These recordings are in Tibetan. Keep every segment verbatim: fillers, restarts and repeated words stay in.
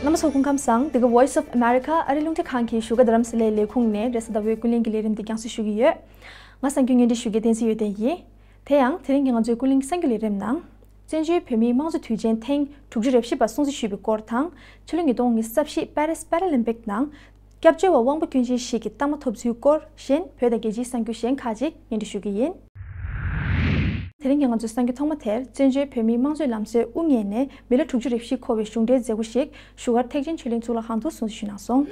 རྣམ་པ་ཚོ་སྐུ་ཁམས་བཟང་། འདི་ག་Voice of America ཨ་རི་རླུང་འཕྲིན་ཁང་གི་བཞུགས་སྒར་རྡ་རམ་ས་ལའི་ལས་ཁུངས་ནས་རེས་གཟའ་ཟླ་བའི་ཀུན་གླེང་གི་ལས་རིམ་འདི་རྒྱང་སྲིང་ཞུ་གི་ཡོད། ང་གསར་འགོད་བརྙན་འཕྲིན་ཞུ་མཁན་བསྟན་འཛིན་ཡོན་ཏན་ཡིན། དེ་ཡང་དེ་རིང་གི་ང་ཚོའི་ཀུན་གླེང་གསར་འགྱུར་ལས་རིམ་ནང་། བཙན་བྱོལ་བོད་མིའི་དམངས་གཙོ་དུས་ཆེན་ཐེངས་དྲུག་ཅུ་རེ་བཞི་པ་སྲུང་བརྩི་ཞུས་པའི་སྐོར་དང་། ཕྱི་ལོ་ཉིས་སྟོང་ཉི་ཤུ་རྩ་བཞི་པེ་རིས་པེ་ར་ལིམ་པིག་ནང་། སྐྱབས་བཅོལ་བ་དབང་པོ་སྐྱོན་ཅན་ཞིག་གི་རྟགས་མ་ཐོབ་ཚུལ་སྐོར་གཞན་བོད་དང་རྒྱལ་སྤྱིའི་གསར་འགྱུར་གཞན་ཁག་ཅིག་སྙན་སྒྲོན་ཞུ་གི་ཡིན། དེ་རིང་གི་ང་ཚོའི་གསར་འགྱུར་ཐོག་མ་དེར། བཙན་བྱོལ་བོད་མིའི་དམངས་གཙོའི་ལམ་སྲོལ་དབུ་བརྙེས་ནས་མི་ལོ་དྲུག་ཅུ་རེ་བཞི་འཁོར་བའི་གཞུང་འབྲེལ་མཛད་སྒོ་ཞིག་བཞུགས་སྒར་ཐེག་ཆེན་ཆོས་གླིང་གཙུག་ལག་ཁང་དུ་སྲུང་བརྩི་ཞུས་གནང་སོང་།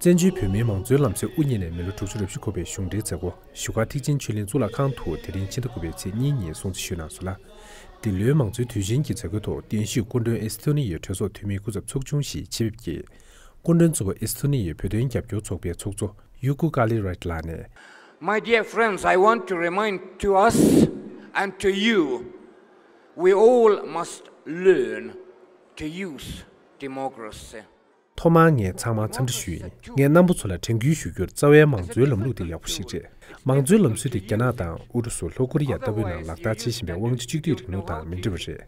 བཙན་བྱོལ་བོད་མིའི་མང་གཙོའི་ལམ་སྲོལ་དབུ་བརྙེས་ནས་མི་ལོ་དྲུག་ཅུ་རེ་བཞི་འཁོར་བའི་གཞུང་འབྲེལ་མཛད་སྒོ་བཞུགས་སྒར་ཐེག་ཆེན་ཆོས་གླིང་གཙུག་ལག་ཁང་དུ་དེ་རིང་ཕྱི་ཟླ་དགུ་པའི་ཚེས་གཉིས་ཉིན་སྲུང་བརྩི་ཞུས་གནང་སོང་ལ། འདི་ལོའི་མང་གཙོའི་དུས་ཆེན་གྱི་མཛད་སྒོའི་ཐོག་གདན་ཞུས་སྐུ་མགྲོན་ཨེ་སི་ཐོ་ནི་ཡའི་གྲོས་ཚོགས་འཐུས་མི་སྐུ་ཚབ་ཚོགས་ཆུང་ཞིག་ཆེད་ཕེབས་ཀྱིས། སྐུ་མགྲོན་གཙོ་བོ་ཨེ་སི་ཐོ་ནི་ཡའི་བོད་དོན་རྒྱབ་སྐྱོར་ཚོགས་པའི་ཚོགས་གཙོ་ཡུ་ཀུ་ཀ་ལི་རའིཊ་ལགས་ནས། My dear friends, I want to remind to us and to you, we all must learn to use democracy. ཐོག་མར་ངས་ཚང་མར་འཚམས་འདྲི་ཞུ་ཡིན། ངས་རྣམ་པ་ཚོ་ལ་དྲན་སྐུལ་ཞུ་རྒྱུར། རྩ་བའི་མང་གཙོའི་ལམ་ལུགས་དེ་ཡག་པོ་ཞིག་རེད། མང་གཙོའི་ལམ་སྲོལ་དེ་རྒྱ་ནག་དང་ཨུ་རུ་སུ། ལྷོ་ཀོ་རི་ཡ་ལྟ་བུའི་ནང་ལག་བསྟར་བྱེད་བཞིན་པའི་དབང་ཆ་གཅིག་སྡུད་རིང་ལུགས་དང་མི་འདྲ་བ་རེད།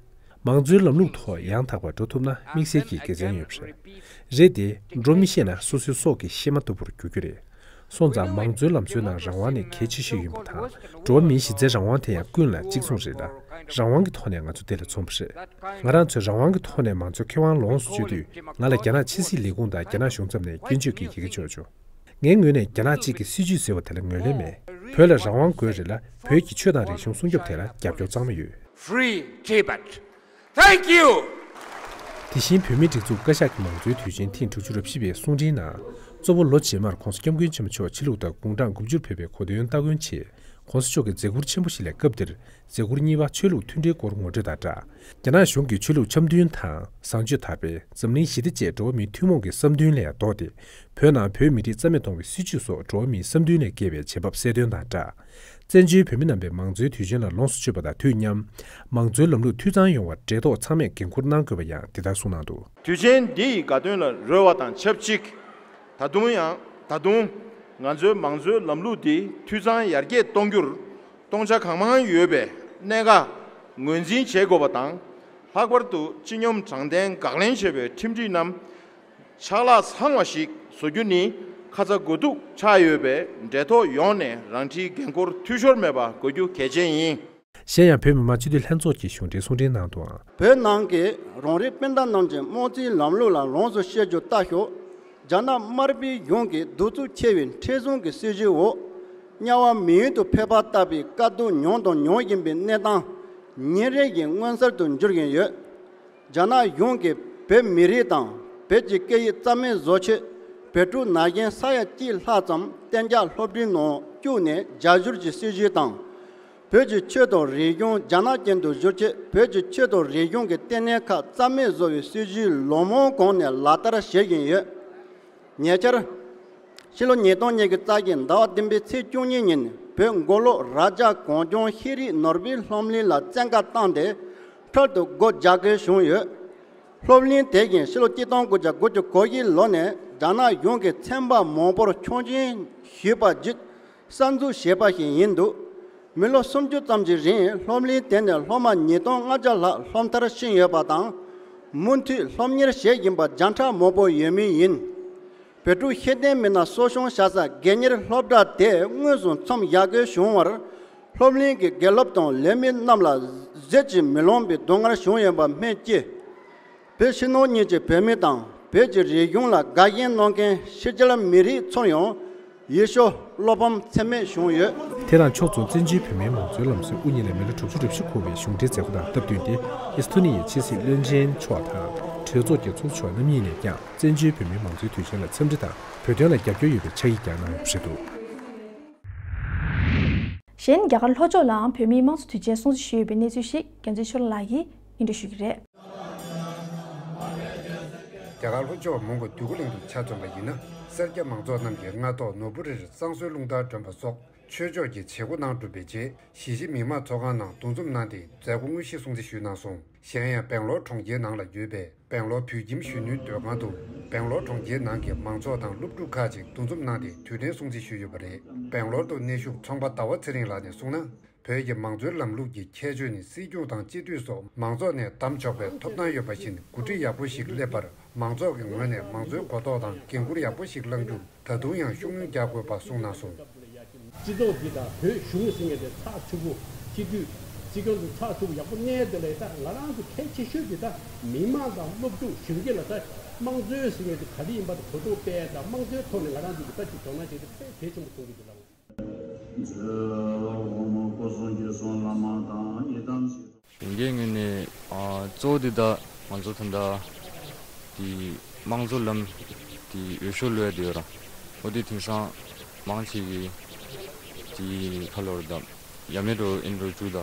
མང་གཙོའི་ལམ་ལུགས་ཐོག་ཡང་དག་པར་འགྲོ་ཐུབ་ན་དམིགས་བསལ་གྱི་དགེ་མཚན་ཡོད་པ་རེད། རེད་དེ། འགྲོ་མི་ཤེས་ན་སོ་སོའི་སྲོག་གི་གཤེད་མ་ལྟ་བུར་འགྱུར་རྒྱུ་རེད། སོང་ཙང་མང་གཙོའི་ལམ་སྲོལ་ནང་རང་དབང་ནི་གལ་ཆེ་ཤོས་ཡིན་པ་དང་། འགྲོ་བ་མིའི་གཞི་རྩའི་རང་དབང་དེ་ཡང་ཀུན་ལ་གཅིག་མཚུངས་རེད་ལ། རང་དབང་གི་ཐོག་ནས་ང་ཚོ་འདི་ལ་འཛོམས་པ་རེད། ང་རང་ཚོས་རང་དབང་གི་ཐོག་ནས་མང་གཙོའི་ཁེ་དབང་ལོངས་སུ་སྤྱོད་དུས། ང་ལ་རྒྱ་ནག་ཕྱི་སྲིད་ལས་ཁུངས་དང་རྒྱ་ནག་གཞུང་ཚབ་ནས་སྐྱོན་བརྗོད་ཀྱི་ཡི་གེ་འབྱོར་བྱུང་། ངའི་ངོས་ནས་རྒྱ་ནག་གཅིག་གི་སྲིད་བྱུས་ཟེར་བ་དེ་ལ་ངོས་ལེན་མེད། བོད་ལ་རང་དབང་དགོས་རེད་ལ། བོད་ཀྱི་ཆོས་དང་རིག་གཞུང་སྲུང་སྐྱོབ་དེ་ལ་རྒྱབ་སྐྱོར་གཙང་མ་ཡོད། Free Tibet. Thank you. དེ་བཞིན་བོད་མིའི་སྒྲིག་འཛུགས་བཀའ་ཤག་གི་མང་གཙོའི་དུས་ཆེན་ཐེངས་དྲུག་ཅུ་རེ་བཞི་པའི་གསུང་འཕྲིན་ནང་། གཙོ་བོ་ལོ་རྗེས་མར་༸གོང་ས་༸སྐྱབས་མགོན་ཆེན་པོ་མཆོག་ཕྱི་ལུགས་དང་དགུང་གྲངས་དགུ་བཅུར་ཕེབས་པའི་གོ་སྟོན་སྟ་གོན་ཆེད། ༸གོང་ས་མཆོག་གི་མཛད་ཁུར་ཆེན་པོ་ཞིག་ལས། སྐབས་འདིར་མཛད་ཁུར་གཉིས་པ་ཆོས་ལུགས་མཐུན་སྒྲིལ་སྐོར་ངོ་སྤྲོད་དང་སྦྲགས། རྒྱ་ནག་གཞུང་གིས་ཆོས་ལུགས་འཆམ་མཐུན་དང་བཟང་སྤྱོད་དར་སྤེལ། འཛམ་གླིང་ཞི་བདེ་བཅས་འགྲོ་བ་མིའི་ཐུན་མོང་གི་བསམ་འདུན་ལས་ལྡོག་སྟེ། བོད་ནང་བོད་མི་རིགས་རྩ་མེད་གཏོང་བའི་སྲིད་བྱུས་སོགས་འགྲོ་བ་མིའི་བསམ་འདུན་ལས་བརྒལ་བའི་བྱེད་བབ་གསལ་སྟོན་དང་སྦྲགས། བཙན་བྱོལ་བོད་མི་རྣམ་པས་མང་གཙོའི་དུས་ཆེན་ལ་ལོངས་སུ་སྤྱོད་པ་དང་དུས་མཉམ། མང་གཙོའི་ལམ་ལུགས་འཐུས་ཚང་ཡོང་བར་འབྲེལ་ཐོགས་ཚང་མས་འགན་འཁུར་གནང་དགོས་པ་ཡང་འདི་ལྟར་གསུངས་གནང་འདུག། དུས་ཆེན་འདི་ཡི་དགའ་སྟོན་ལ་རོལ་བ་དང་ཆབས་ཅིག། ད་དུང་ཡང་ད་དུང་ང་ཚོའི་མང་གཙོའི་ལམ་ལུགས་འདི་འཐུས་ཚང་ཡར་རྒྱས་གཏོང་རྒྱུར། སྟོང་ཆ་གང་མང་ཡོད་པའི་གནད་འགག་ངོས་འཛིན་བྱེད་དགོས་པ་དང་། ལྷག་པར་དུ་སྤྱི་སྙོམས་དྲང་བདེན་དགག་ལན་བྱེད་པའི་ཁྲིམས་སྒྲིག་རྣམས་ཆག་ལས་ཚང་བ་ཞིག་བཟོ་རྒྱུ་ནི་ཁ་ཚ་དགོས་གཏུགས་ཆགས་ཡོད་པས། འབྲེལ་ཐོགས་ཡོངས་ནས་རང་འཁྲིའི་འགན་འཁུར་འཐུས་ཤོར་མེད་པ་དགོས་རྒྱུ་གལ་ཆེན་ཡིན། གཞན་ཡང་བོད་མི་མང་སྤྱི་འཐུས་ལྷན་ཚོགས་ཀྱི་གཞུང་འབྲེལ་གསུང་འཕྲིན་ནང་དུའང་། བོད་ནང་གི་རང་རིགས་སྤུན་ཟླ་རྣམས་ཀྱི་དམངས་གཙོའི་ལམ་ལུགས་ལ་ལོངས་སུ་སྤྱོད་རྒྱུ་ལྟ་ཞོག། རྒྱ་ནག་དམར་པོའི་གཞུང་གིས་གདུག་རྩུབ་ཆེ་བའི་མཁྲེགས་བཟུང་གི་སྲིད་བྱུས་འོག། དམྱལ་བ་མི་ཡུལ་དུ་ཕེབས་པ་ལྟ་བུའི་དཀའ་སྡུག་མྱོང་དང་མྱོང་བཞིན་པའི་གནས་སྟངས་ཉིན་རེ་བཞིན་མངོན་གསལ་དུ་འགྱུར་བཞིན་ཡོད། རྒྱ་ནག་གཞུང་གིས་བོད་མི་རིགས་དང་བོད་ཀྱི་སྐད་ཡིག་རྩ་མེད་བཟོ་ཆེད། བོད་ཕྲུག་ན་གཞོན་ས་ཡ་གཅིག་ལྷག་ཙམ་གཏན་འཇགས་སློབ་གྲྭའི་ནང་བཅུག་ནས་རྒྱ་བསྒྱུར་གྱི་སྲིད་བྱུས་དང་། བོད་ཀྱི་ཆོས་དང་རིག་གཞུང་རྒྱ་ནག་ཅན་དུ་བསྒྱུར་ཆེད། བོད་ཀྱི་ཆོས་དང་རིག་གཞུང་གི་ལྟེ་གནས་ཁག་རྩ་མེད་བཟོ་བའི་སྲིད་བྱུས་ལོ་མང་གོང་ནས་ལག་བསྟར་བྱེད་བཞིན་ཡོད། ཉེ་ཆར། ཕྱི་ལོ་ཉིས་སྟོང་ཉེར་གཅིག་རྩ་བཞིའི་ཟླ་བ་བདུན་པའི་ཚེས་བཅུ་གཉིས་ཉིན་བོད་མགོ་ལོག་རྭ་རྒྱ་གངས་ལྗོངས་ཤེས་རིག་ནོར་བུའི་སློབ་གླིང་ལ་བཙན་བཀའ་བཏང་སྟེ་འཕྲལ་དུ་སྒོ་རྒྱག་དགོས་བྱུང་ཡོད། སློབ་གླིང་དེ་བཞིན་ཕྱི་ལོ་གཅིག་སྟོང་དགུ་བརྒྱ་དགུ་བཅུ་གོ་བཞི་ལོ་ནས་རྒྱ་ནག་གཞུང་གིས་ཚན་པ་མང་པོར་ཆོག་མཆན་ཞུས་པ་བརྒྱུད་གསར་འཛུགས་བྱས་པ་ཞིག་ཡིན་འདུག། མི་ལོ་སུམ་ཅུ་ཙམ་གྱི་རིང་སློབ་གླིང་དེ་ནས་སློབ་མ་ཉིས་སྟོང་ལྔ་བརྒྱ་ལྷག་སློབ་མཐར་ཕྱིན་ཡོད་པ་དང་། མུ་མཐུད་སློབ་གཉེར་བྱེད་བཞིན་པ་བརྒྱ་ཕྲག་མང་པོ་ཡོད་མུས་ཡིན། བོད་ཕྲུག་ཤེས་ལྡན་མི་སྣ་གསོ་སྐྱོང་བྱ་ས་སྒེར་གཉེར་སློབ་གྲྭ་དེ་དངོས་སུ་མཚམས་བཞག་དགོས་བྱུང་བར། སློབ་གླིང་གི་དགེ་སློབ་དང་ལས་མི་རྣམས་ལ་ཟས་ཀྱི་མི་ལོངས་པའི་སྡུག་བསྔལ་བྱུང་ཡོད་པ་སྨོས་ཅི། བོད་ཕྱི་ནང་གཉིས་ཀྱི་བོད་མི་དང་བོད་ཀྱི་རིག་གཞུང་ལ་དགའ་ཞེན་གནང་མཁན་ཕྱི་རྒྱལ་མི་རིགས་ཚོར་ཡང་ཡིད་སྐྱོ་བློ་ཕམ་ཚད་མེད་བྱུང་ཡོད། དེ་དང་ཕྱོགས་མཚུངས་བཙན་བྱོལ་བོད་མིའི་མང་གཙོའི་ལམ་སྲོལ་དབུ་བརྙེས་ནས་མི་ལོ་དྲུག་ཅུ་རེ་བཞི་འཁོར་བའི་གཞུང་འབྲེལ་མཛད་སྒོ་དང་སྟབས་བསྟུན་ཏེ། ཨེས་ཐོ་ནི་ཡའི་ཕྱི་སྲིད་བློན་ཆེན་མཆོག་དང་གྲོས་ཚོགས་ཀྱི་ཚོགས་གཙོ་མཆོག་རྣམ་གཉིས་ནས་ཀྱང་བཙན་བྱོལ་བོད་མིའི་མང་གཙོའི་དུས་ཆེན་ལ་འཚམས་འདྲི་དང་བོད་དོན་ལ་རྒྱབ་སྐྱོར་ཡོད་པའི་ཕྱག་ཡིག་ཀྱང་གནང་ཡོད་པ་རེད་འདུག། གཞན། རྒྱ་གར་ལྷོ་ཕྱོགས་ལའང་བོད་མིའི་དམངས་གཙོ་དུས་ཆེན་སྲུང་བརྩི་ཞུས་ཡོད་པའི་གནས་ཚུལ་ཞིག་རྒྱལ་མཚན་ཆོས་ལགས་ཀྱིས་སྙན་སྒྲོན་ཞུ་གི་རེད། རྒྱ་གར་ལྷོ་ཕྱོགས་མོན་གྷོ་འདོད་རྒུ་གླིང་དུ་ཆ་མཚོན་པ་ཡིན་ན། སེར་སྐྱ་མང་ཚོགས་རྣམས་ཀྱིས་སྔ་ཐོག་ནོར་བུ་རིར་བསང་གསོལ་རླུང་རྟ་སྒྲོན་པ་སོགས་ ཆོས་ཕྱོགས་ཀྱི་བྱེད་སྒོ་གནང་གྲུབ་པའི་རྗེས། གཞིས་བྱེས་མི་མང་ཚོགས་ཁང་ནང་འདུ་འཛོམས་གནང་སྟེ་མཛད་སྒོ་དངོས་གཞི་སྲུང་བརྩི་ཞུས་གནང་སོང་། གཞན་ཡང་སྦེང་ལོར་གྲོང་ཁྱེར་ནང་ལ་ཡོད་པའི་སྦེང་ལོར་བོད་ཁྱིམ་གཞོན་ནུའི་སྡོད་ཁང་དུ། སྦེང་ལོར་གྲོང་ཁྱེར་ནང་གི་མང་ཚོགས་དང་སློབ་ཕྲུག་ཁག་ཅིག་འདུ་འཛོམས་གནང་སྟེ་དུས་དྲན་སྲུང་བརྩི་ཞུས་ཡོད་པ་རེད། སྦེང་ལོར་དུ་གནས་བཞུགས་ཚོང་པ་ཟླ་བ་ཚེ་རིང་ལགས་ནས་གསུངས་ན། བོད་ཀྱི་མང་གཙོའི་ལམ་ལུགས་ཀྱི་ཁྱད་ཆོས་ནི། སྲིད་སྐྱོང་དང་སྤྱི་འཐུས་སོགས་མང་ཚོགས་ནས་བདམས་ཆོག་པའི་ཐོབ་ཐང་ཡོད་པ་བཞིན། འགོ་ཁྲིད་ཡག་པོ་ཞིག་སླེབས་པར་མང་ཚོགས་ཀྱི་ངོས་ནས་མང་གཙོའི་གོ་རྟོགས་དང་འགན་འཁུར་ཡག་པོ་ཞིག་བླང་རྒྱུར་ད་དུང་ཡང་ཤུགས་སྣོན་རྒྱག་དགོས་པ་གསུངས་གནང་སོང་། སྤྱི་ཚོགས་འདི་དང་བོད་གཞུང་ཟེར་མཁན་དེ་ཚགས་ཚུད་པོ། སྤྱི་འཐུས་སྲིད་སྐྱོང་དེ་ཚགས་ཚུད་པོ་ཡག་པོ་གནས་དེ་ལས། ད་ང་རང་ཚོ་གལ་ཆེ་ཤོས་དེ་ད་མི་མང་དང་སློབ་ཕྲུག་གཞོན་སྐྱེས་ལ། ད་དམངས་གཙོའི་ཟེར་མཁན་དེ་ག་རེ་ཡིན་པ་དེ་གོ་རྟོགས་སྤེལ་དང་། དམངས་གཙོའི་ཐོག་ནས་ང་རང་ཚོ་གི་ད་ཅིག་དོ་སྣང་བྱས་ཏེ་དཔེ་གལ་ཆེན་པོ་མཐོང་གི་འདུག་ལགས། གཞུང་གི་ངོས་ནས་ཨ་གཙོ་བོ་འདི་ད་ང་ཚོ་ད་ལྟ་དེ་དམངས་གཙོ་ལམ་དེ་འོས་ཤོག་བླུགས་ཡ་དེ་ཡོད་ར། འོ་དེ་དེང་སང་མང་ཆེ་གི་དེ་ཁ་ལོར་ད་ཡ་མེད་འགྲོ་ཨིན་འགྲོ་བཅུག་ད།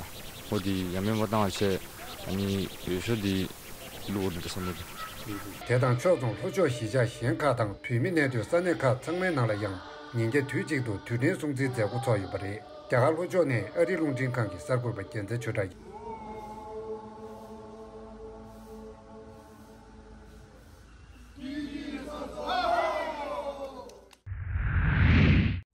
འོ་དེ་ཡ་མེད་མ་བཏང་བ་བྱས། ཨ་ནི་འོས་ཤོག་དེ་བླུགས་འོ་དེ་ད་བསམ་བློ་དེ། དེ་དང་ཕྱོགས་མཚུངས་ལྷོ་ཕྱོགས་གཞིས་ཆགས་གཞན་ཁག་དང་བོད་མི་གནས་སྡོད་ས་གནས་ཁག་ཚང་མའི་ནང་ལ་ཡང་ཉིན་རྒྱབ་དུས་གཅིག་ཏུ་དུས་དྲན་སྲུང་བརྩིའི་མཛད་སྒོ་ཚོགས་ཡོད་པ་རེད། རྒྱ་གར་ལྷོ་ཕྱོགས་ནས་ཨ་རིའི་རླུང་འཕྲིན་ཁང་གི་གསར་འགོད་པ་རྒྱལ་མཚན་ཆོས་གྲགས།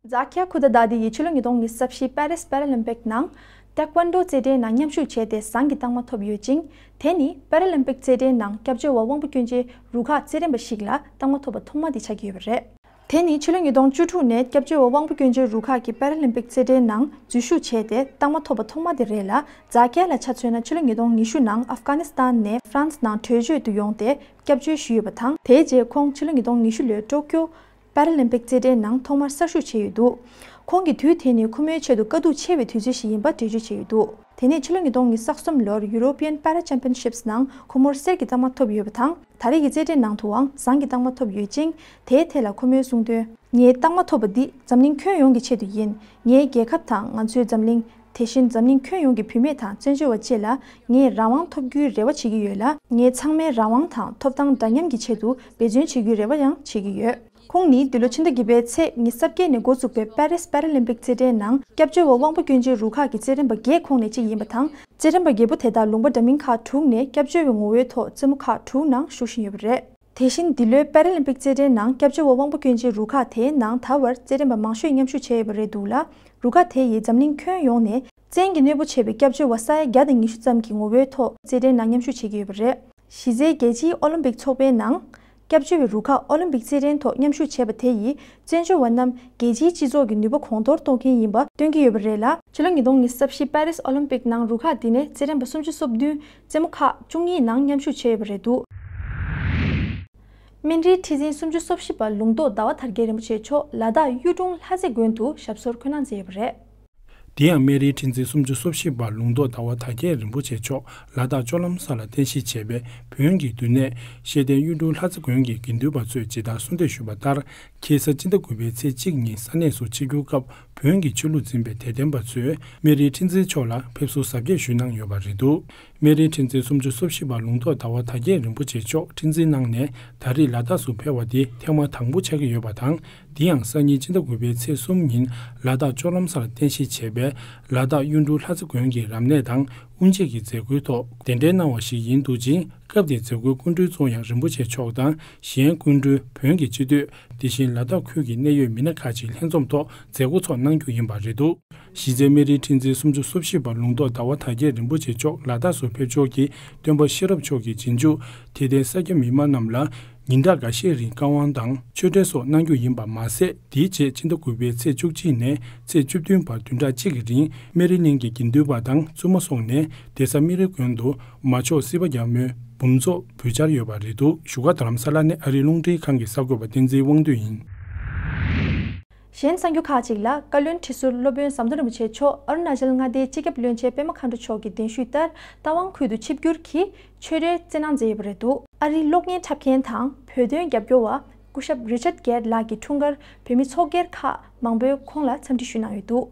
རྫ་ཁྱ་ཁུ་དཱ་དཱ་ཏི་ཡིས་ཕྱི་ལོ་ཉིས་སྟོང་ཉི་ཤུ་རྩ་བཞི་པེ་རིས་པེ་ར་ལིམ་པིག་ནང་ཏེ་ཀོན་ཌོ་རྩེད་འགྲན་ནང་མཉམ་ཞུགས་བྱས་ཏེ་ཟངས་ཀྱི་རྟགས་མ་ཐོབ་ཡོད་ཅིང་། དེ་ནི་པེ་ར་ལིམ་པིག་རྩེད་འགྲན་ནང་སྐྱབས་བཅོལ་བ་དབང་པོ་སྐྱོན་ཅན་རུ་ཁག་རྩེད་འགྲན་པ་ཞིག་ལ་རྟགས་མ་ཐོབ་པ་ཐོག་མ་དེ་ཆགས་ཀྱི་ཡོད་པ་རེད། དེ་ནི་ཕྱི་ལོ་ཉིས་སྟོང་བཅུ་དྲུག་ནས་སྐྱབས་བཅོལ་བ་དབང་པོ་སྐྱོན་ཅན་རུ་ཁག་གིས་པེ་ར་ལིམ་པིག་རྩེད་འགྲན་ནང་འཛུལ་ཞུགས་བྱས་ཏེ་རྟགས་མ་ཐོབ་པ་ཐོག་མ་དེ་རེད་ལ། རྫ་ཁྱ་ལ་ཆ་མཚོན་ན་ཕྱི་ལོ་ཉིས་སྟོང་ཉི་ཤུ་ནང་ཨབ་གྷ་ནི་སི་ཐན་ནས་ཧྥ་རན་སི་ནང་བྲོས་བྱོལ་དུ་ཡོང་སྟེ་སྐྱབས་བཅོལ་ཞུས་ཡོད་པ་དང་། དེའི་རྗེས་ཁོང་ཕྱི་ལོ་ཉིས་སྟོང་ཉི་ཤུ་ལོའི་ཀྲོ་ཀྱོ་པེ་ར་ལིམ་པིག་རྩེད་འགྲན་ནང་ཐོག་མར་གསར་ཞུགས་བྱས་ཡོད་འདུག་ཁོང་གིས་དུས་དེ་ནི་ཁོ་མོའི་ཆེད་དུ་དཀའ་སྡུག་ཆེ་བའི་དུས་ཚོད་ཞིག་ཡིན་པ་འགྲེལ་བརྗོད་བྱས་ཡོད་འདུག་དེ་ནས་ཕྱི་ལོ་ཉིས་སྟོང་ཉི་ཤུ་རྩ་གསུམ་ལོར་European Para Championships ནང་ཁོ་མོར་གསེར་གྱི་རྟགས་མ་ཐོབ་ཡོད་པ་དང་། ད་རེས་ཀྱི་རྩེད་འགྲན་ནང་དུའང་ཟངས་ཀྱི་རྟགས་མ་ཐོབ་ཡོད་ཅིང་། དེའི་ཐད་ལ་ཁོ་མོས་གསུངས་དོན། ངའི་རྟགས་མ་ཐོབ་པ་འདི་འཛམ་གླིང་ཁྱོན་ཡོངས་ཀྱི་ཆེད་དུ་ཡིན། ངའི་རྒྱལ་ཁབ་དང་ང་ཚོའི་འཛམ་གླིང་། དེ་བཞིན་འཛམ་གླིང་ཁྱོན་ཡོངས་ཀྱི་བུད་མེད་དང་བཙན་བྱོལ་བ་བཅས་ལ་ངས་རང་དབང་ཐོབ་རྒྱུའི་རེ་བ་བྱེད་ཀྱི་ཡོད་ལ། ངས་ཚང་མའི་རང་དབང་དང་ཐོབ་ཐང་འདྲ་མཉམ་གྱི་ཆེད་དུ་འབད་བརྩོན་བྱེད་རྒྱུའི་རེ་བ་ཡང་བྱེད་ཀྱི་ཡོད། ཁོང་ནི་འདི་ལོ་ཕྱི་ཟླ་བརྒྱད་པའི་ཚེས་ཉི་ཤུ་རྩ་བརྒྱད་ནས་འགོ་བཙུགས་པའི་པེ་རིས་པེ་ར་ལིམ་པིག་རྩེད་འགྲན་ནང་སྐྱབས་བཅོལ་བ་དབང་པོ་སྐྱོན་ཅན་རུ་ཁག་གི་རྩེད་འགྲན་པ་བརྒྱད་ཁོངས་ནས་གཅིག་ཡིན་པ་དང་། རྩེད་འགྲན་པ་བརྒྱད་པོ་དེ་དག་ལུང་པ་འདྲ་མིན་ཁག་དྲུག་ནས་སྐྱབས་བཅོལ་བའི་ངོ་བོའི་ཐོག་རྩེད་མོ་ཁག་དྲུག་ནང་ཞུགས་བཞིན་ཡོད་པ་རེད། དེ་བཞིན་འདི་ལོའི་པེ་ར་ལིམ་པིག་རྩེད་འགྲན་ནང་སྐྱབས་བཅོལ་བ་དབང་པོ་སྐྱོན་ཅན་རུ་ཁག་དེའི་ནང་ད་བར་རྩེད་འགྲན་པ་མང་ཤོས་མཉམ་ཞུགས་བྱས་ཡོད་པ་རེད་འདུག་ལ། རུ་ཁག་དེ་ཡིས་འཛམ་གླིང་ཁྱོན་ཡོངས་ནས་བཙན་གྱིས་གནོད་པོ་བྱས་པའི་སྐྱབས་བཅོལ་བ་ས་ཡ་བརྒྱ་དང་ཉི་ཤུ་ཙམ་གྱི་ངོ་བོའི་ཐོག་རྩེད་འགྲན་ནང་མཉམ་ཞུགས་བྱེད་ཀྱི་ཡོད་པ་རེད། གཞི་རྩའི་རྒྱལ་སྤྱིའི་ཨོ་ལིམ་པིག་ཚོགས་པའི་ནང་། སྐྱབས་བཅོལ་བའི་རུ་ཁག་ཨོ་ལིམ་པིག་རྩེད་འགྲན་ཐོག་མཉམ་ཞུགས་བྱས་པ་དེ་ཡིས་བཙན་བྱོལ་བ་རྣམས་རྒྱལ་སྤྱིའི་སྤྱི་ཚོགས་ཀྱི་ནུས་པ་གོང་མཐོར་གཏོང་མཁན་ཡིན་པ་སྟོན་གྱི་ཡོད་པ་རེད་ལ། ཕྱི་ལོ་ཉིས་སྟོང་ཉི་ཤུ་རྩ་བཞི་པེ་རིས་ཨོ་ལིམ་པིག་ནང་རུ་ཁག་འདི་ནས་རྩེད་འགྲན་པ་སུམ་ཅུ་སོ་བདུན་རྩེད་མོ་ཁག་བཅུ་གཉིས་ནང་མཉམ་ཞུགས་བྱས་ཡོད་པ་རེད་འདུག་སྨན་རིའི་ཁྲི་འཛིན་སུམ་ཅུ་སོ་བཞི་པ་ལུང་རྟོགས་ཟླ་བ་དར་རྒྱས་རིན་པོ་ཆེ་མཆོག་ལ་དྭགས་གཡུ་སྒྲུང་ལྷ་རྩེ་དགོན་དུ་ཞབས་སོར་འཁོད་གནང་མཛད་ཡོད་པ་རེད། དེ་ཡང་སྨན་རིའི་ཁྲི་འཛིན་སུམ་ཅུ་སོ་བཞི་པ་ལུང་རྟོགས་ཟླ་བ་དར་རྒྱས་རིན་པོ་ཆེ་མཆོག་ལ་དྭགས་ལྕོག་ལམ་ས་ལ་རྟེན་གཞི་བྱས་པའི་བོན་གྱི་འདུ་གནས་ཤེས་ལྡན་གཡུ་སྒྲུང་ལྷ་རྩེ་དགོན་གྱི་དགེ་འདུན་པ་ཚོས་ཇི་ལྟར་གསོལ་འདེབས་ཞུས་པ་ལྟར། ཁ་སང་སྤྱི་ཟླ་དགུ་པའི་ཚེས་གཅིག་ཉིན་ས་གནས་སུ་ཆིབས་བསྒྱུར་སྐབས་བོན་གྱི་ཆོས་ལུགས་འཛིན་པའི་དད་ལྡན་པ་ཚོས་སྨན་རིའི་ཁྲི་འཛིན་མཆོག་ལ་ཕེབས་བསུ་གཟབ་རྒྱས་ཞུས་གནང་ཡོད་པ་རེད་འདུག་སྨན་རིའི་ཁྲི་འཛིན་སུམ་ཅུ་སོ་བཞི་པ་ལུང་རྟོགས་ཟླ་བ་དར་རྒྱས་རིན་པོ་ཆེ་མཆོག་ཁྲི་འཛིན་གནང་ནས་ད་རེས་ལ་དྭགས་སུ་ཕེབས་པ་འདི་ཐེངས་མ་དང་པོ་ཆགས་ཀྱི་ཡོད་པ་དང་། དེ་ཡང་སང་ཉིན་སྤྱི་ཟླ་དགུ་པའི་ཚེས་གསུམ་ཉིན་ལ་དྭགས་ལྕོག་ལམ་སར་རྟེན་གཞི་བྱས་པའི་ལ་དྭགས་གཡུ་འབྲུག་ལྷ་རྩེ་དགོན་གྱི་རབ་གནས་དང་དབུ་འབྱེད་ཀྱི་མཛད་སྒོའི་ཐོག་གདན་འདྲེན་གནང་བ་ཞིག་ཡིན་འདུག་ཅིང་། སྐབས་དེའི་མཛད་སྒོའི་སྐུ་མགྲོན་གཙོ་ཡང་རིན་པོ་ཆེ་མཆོག་དང་གཞན་སྐུ་མགྲོན་བོན་གྱི་སྤྱི་འཐུས། དེ་བཞིན་ལ་དྭགས་ཁུལ་གྱི་གནད་ཡོད་མི་སྣ་ཁག་ཅིག་ལྷན་འཛོམས་ཐོག་མཛད་སྒོ་ཚོགས་གནང་རྒྱུ་ཡིན་པ་རེད་འདུག་གཞི་རྩའི་སྨན་རིའི་ཁྲི་འཛིན་སུམ་ཅུ་སོ་བཞི་པ་ལུང་རྟོགས་ཟླ་བ་དར་རྒྱས་རིན་པོ་ཆེ་མཆོག་ལ་དྭགས་སུ་ཕེབས་ཕྱོགས་ཀྱི་སྟོན་པ་ཤེས་རབ་མཆོག་གི་རྗེས་འཇུག་དད་ལྡན་ས་སྐྱ་མི་མང་རྣམས་ལ་ཉིན་གྲངས་འགའ་ཤས་རིང་བཀའ་དབང་དང་ཆོས་འབྲེལ་སོགས་གནང་རྒྱུ་ཡིན་པ་མ་ཟད། དེའི་རྗེས་ཕྱི་ཟླ་དགུ་པའི་ཚེས་བཅུ་གཅིག་ནས་ཚེས་བཅུ་བདུན་བར་བདུན་ཕྲག་གཅིག་གི་རིང་སྨན་རི་གླིང་གི་དགེ་འདུན་པ་དང་བཙུན་མ་སོགས་ནས་གདན་ས་སྨན་རི་དགོན་དུ་མ་ཆོག་སྲིད་པ་རྒྱལ་མོའི་འབུམ་ཚོགས་འབུལ་འཆར་ཡོད་པ་རེད་འདུག་བཞུགས་སྒར་རྡ་རམ་ས་ལ་ནས་ཨ་རིའི་རླུང་འཕྲིན་ཁང་གི་གསར་འགོད་པ་བསྟན་འཛིན་དབང་འདུས་ཡིན། གཞན་གསར་འགྱུར་ཁག་ཅིག་ལ། བཀའ་བློན་ཁྲི་ཟུར་སློབ་དཔོན་ཟམ་གདོང་རིན་པོ་ཆེ་མཆོག་ཨ་རུ་ན་ཅལ་མངའ་སྡེའི་སྤྱི་ཁྱབ་བློན་ཆེན་པད་མ་མཁའ་འགྲོ་མཆོག་གི་གདན་ཞུས་ལྟར་རྟ་དབང་ཁུལ་དུ་ཆིབས་བསྒྱུར་གྱིས་ཆོས་རའི་རྩེད་གནང་མཛད་ཡོད་པ་རེད་འདུག་ཨ་རིའི་གློག་བརྙན་འཁྲབ་མཁན་དང་བོད་དོན་རྒྱབ་སྐྱོར་བ་སྐུ་ཞབས་རི་ཅར་གེར་ལགས་ཀྱི་འཁྲུངས་སྐར་བོད་མི་ཚོགས་སྒེར་ཁག་མང་པོས་ཁོང་ལ་འཚམས་འདྲི་ཞུས་གནང་ཡོད་འདུག་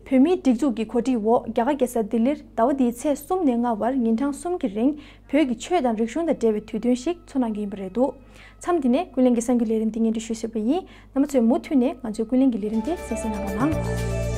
བོད་མིའི་སྒྲིག་འཛུགས་ཀྱི་གོ་སྒྲིག་འོག་རྒྱ་གར་རྒྱལ་ས་ལྡི་ལིར་ཟླ་བ་འདིའི་ཚེས་གསུམ་ནས་ལྔ་བར་ཉིན་གྲངས་གསུམ་གྱི་རིང་བོད་ཀྱི་ཆོས་དང་རིག་གཞུང་དང་འབྲེལ་བའི་དུས་སྟོན་ཞིག་འཚོགས་གནང་རྒྱུ་ཡིན་པ་རེད་འདུག་མཚམས་འདི་ནས་ཀུན་གླེང་གི་གསར་འགྱུར་ལས་རིམ་འདི་སྙན་སྒྲོན་ཞུས་ཟིན་པ་ཡིན། རྣམ་པ་ཚོས་མུ་མཐུད་ནས་ང་ཚོའི་ཀུན་གླེང་གི་ལས་རིམ་དེ་གསན་གཟིགས་གནང་རོགས་གནང་།